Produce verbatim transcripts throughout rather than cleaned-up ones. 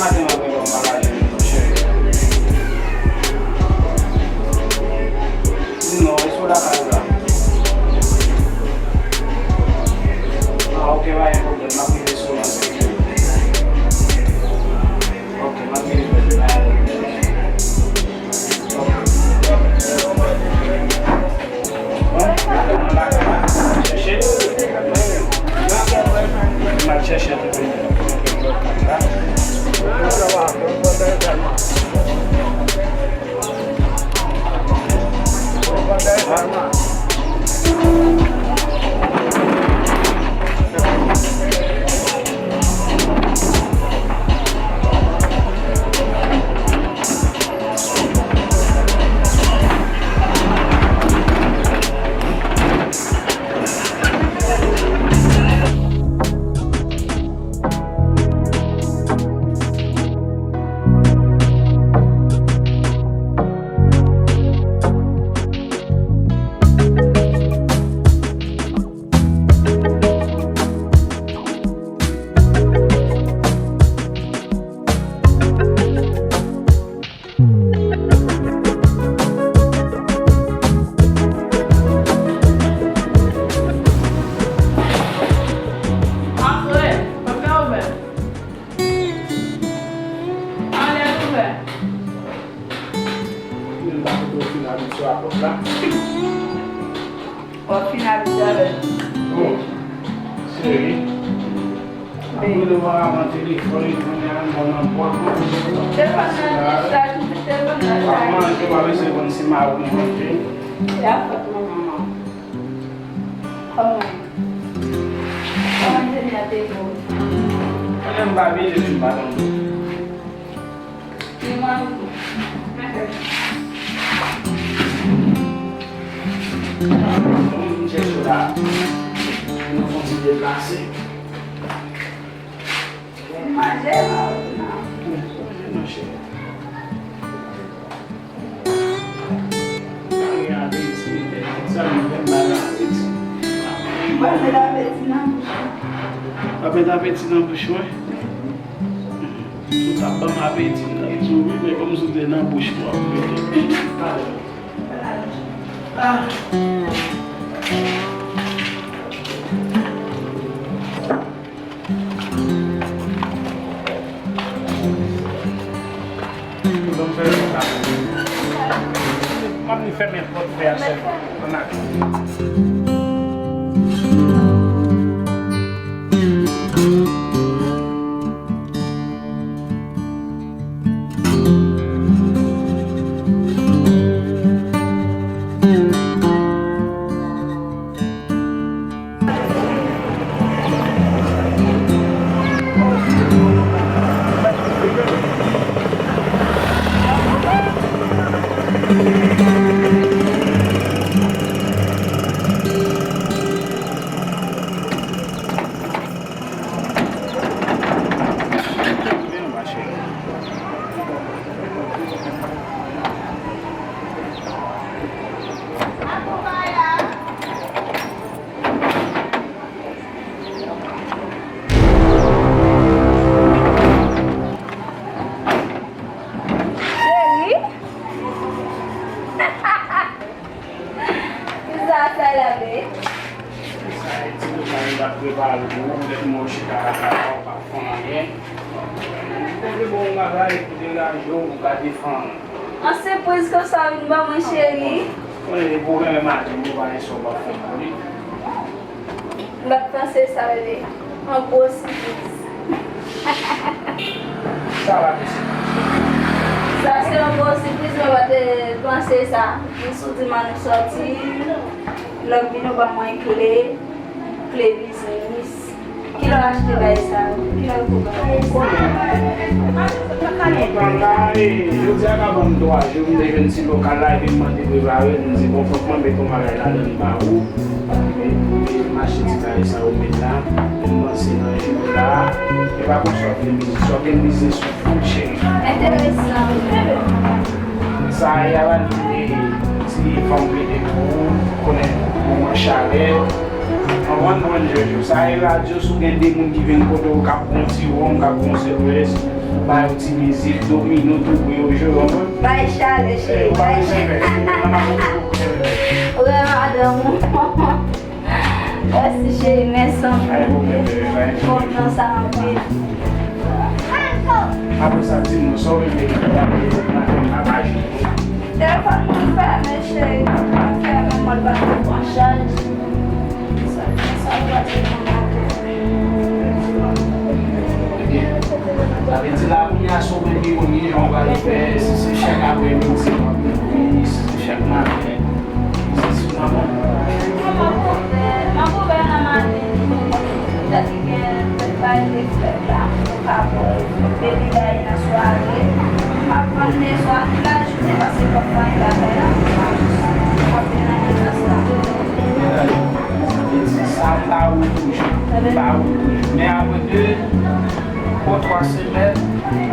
Maten m ap rele w, m pa ka jwenn ou, cheri. Non, e sou lakay ou la. Ah, ok, pa gen pwoblèm, m ap rive sou w nan senk minit. Ok, m ap rive, pa gen pwoblèm. Antre, pòt la ouvè. Anlè l ouvè. Menm pa kote w fin abitye a pòt la. W ap fin abitye avè l. Oh, cheri. Wi. Ap rele w a nan telefòn, epi kounye a, m nan pòt mwen. Telefòn nan chaj, telefòn nan chaj. W ap manje, w ap eseye konn si mari w manje. Se a fòt manman. Kòman? Kòman Jeni a te ye? Mwen menm m pa bliye, epi m pa tann. Mwen chèche w la. Nou fon ti deplase. Manje, non, cheri. Mwen gen apeti, sa m fè m pa gen apeti. Mwen met apeti nan bouch ou. W ap met apeti nan bouch mwen? Si w t ap ban m apeti, m t ap di w wi, men kòm si w te nan bouch mwen, w ap mete. Ah. Bon, m fè sa. M ap vin fèmen pòt fè a sèlman. Ann ale. Cheri. Kisa sa la, be? Sa e ti nou sa nou t ap prepare pou ou, poutèt mwen chita lakay la, ou pa fè anyen. Mwen vle ba w yon bagay pou degaje w, pou gade fanm. An sipriz konsa w vin ban mwen, cheri. Konnen depi w renmen madanm ou, pa gen sa w p ap fè pou li. M pa t panse sa, bebe. Yon gwo sipriz. Sa va, mesye. Sa se yon gwo sipriz, mwen pa te panse sa. Jis ou di m ann sòti, lè w vini w ban mwen kle, kle biznis. Kilè w achte bagay sa yo? Kilè w pran bagay sa yo? Mwen pa ka, e, jodi a ka ban m twa jou, m te jwenn ti lokal la, epi m mande prepare l, m di, bon, fòk mwen met yon bagay ladan l ba ou. Epi, m achte ti bagay sa yo met la, epi m lanse nan jou la. E pa konn si w ap gen biznis, si w ap gen biznis ou fout, cheri. Enteresan, wi. Sa a, y a ba l ti fanm pede kou, konnen moman chalè. Konprann mwen, Jojo. Sa e radyo, si w gen de moun ki vin kote w, k ap pran ti wonm, k ap pran sèvès, Ba yo ti mizik, domino, tou pou yo jwe, w konprann? Bay chalè, cheri, bay chalè. Vrè madanm ou. Mèsi, cheri, mèsi anpil. Kontan sa anpil. Apre sa, di m non, sa w renmen nan maten nan paj. Telefòn mwen fèmen, cheri. Mwen fèmen, mwen pa t pran chaj. Sa, sa w pa t pran maten. Ebyen, sa vle di la, kounye a, se w menm ki konn ki jan w pral fè, si se chak aprèmidi w ap ouvri, si se chak maten, si se sou manman. Mwen gouvènman maten, li ta di gen lòt bagay te fèt la, mwen pa bon, epi la, e nan sware, m ap vann dezòd la, jounen pase, m ap vann bagay la, m ap vin nan dezòd la. Sa pa ou toujou, pa ou toujou. Men apre de, pou twa semèn,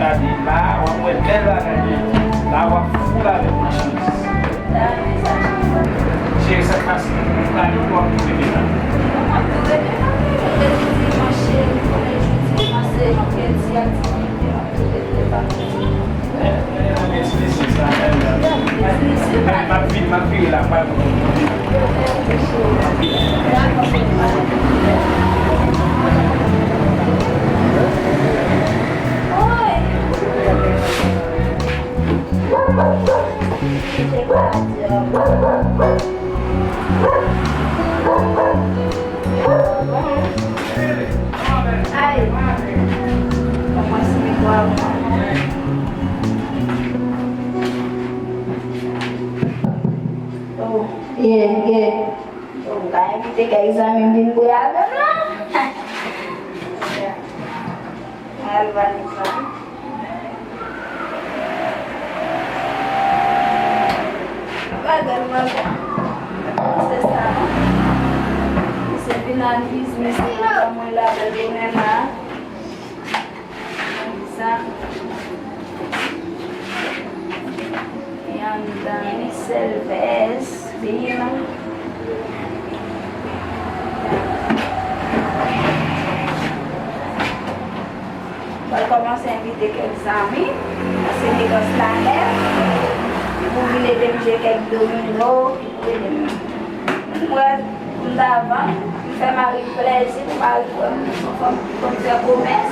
gade la, w ap wè bèl bagay gen. La, w ap foul avèk machandiz. Cheri, sa fasil. Gade pou w ap tou rete la. Oh, yeah, yeah. Bon, m ka envite kèk zanmi m vin bwè avè m la. Mwen al ba nèg la. Bagay, bagay. Se sa, non? Misye vin ak biznis li, mwen la, bèl jounen la. Sa. Yon dani sèlvès, bim. Mwen kòmanse envite kèk zanmi, paske negòs la nèf, ki pou vin ede m jwe kèk domino, ki pou ede m. Mwen, m ta vann, m fè mari m plèzi pou mari m wè m, m fè komès.